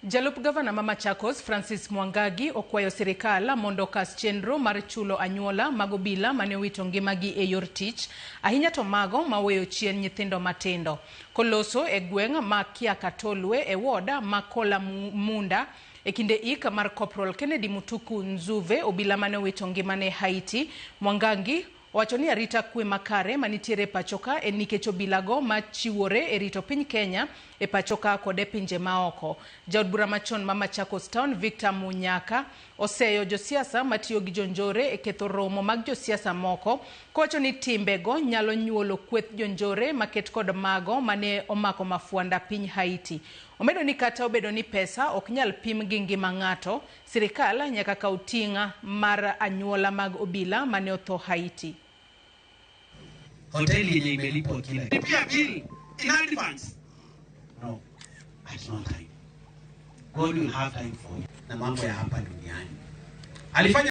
Jalup gavana ma Machakos Francis Mwangangi okwayo sirikal mondo okas chenro mar chulo anyuola mag obila mane owito ngimagi e yor tich, ahinya to mago ma oweyo chien nyithindo matindo. Koloso e gweng' ma Kiakatolwe e ward ma Kolamunda e kinde ik mar Corporal Kennedy Mutuku Nzuve, obila mane owito ngimane Haiti, Mwangangi owacho ni arita kwe makare manitiere e pachoka en nikech obilago ma chiwore e rito piny Kenya e pachoka kod e pinje maoko. Jaod bura machon ma Machakos Town Victor Munyaka oseyo josiasa matiyo gi jonjore e ketho romo mag josiasa moko kowacho ni timbego nyalo nyuolo kweth jonjore maket kod mago mane omako mafuanda piny Haiti. Omedo ni kata obedo ni pesa ok nyal pim gi ngima ng'ato, sirikal nyaka kaw ting' mar anyuola mag obila mane otho Haiti. Hoteli yenye imelipwa kila Lipia bill in advance. No, at no time. God will have time for you. Na mambo ya hapa duniani. Alifanya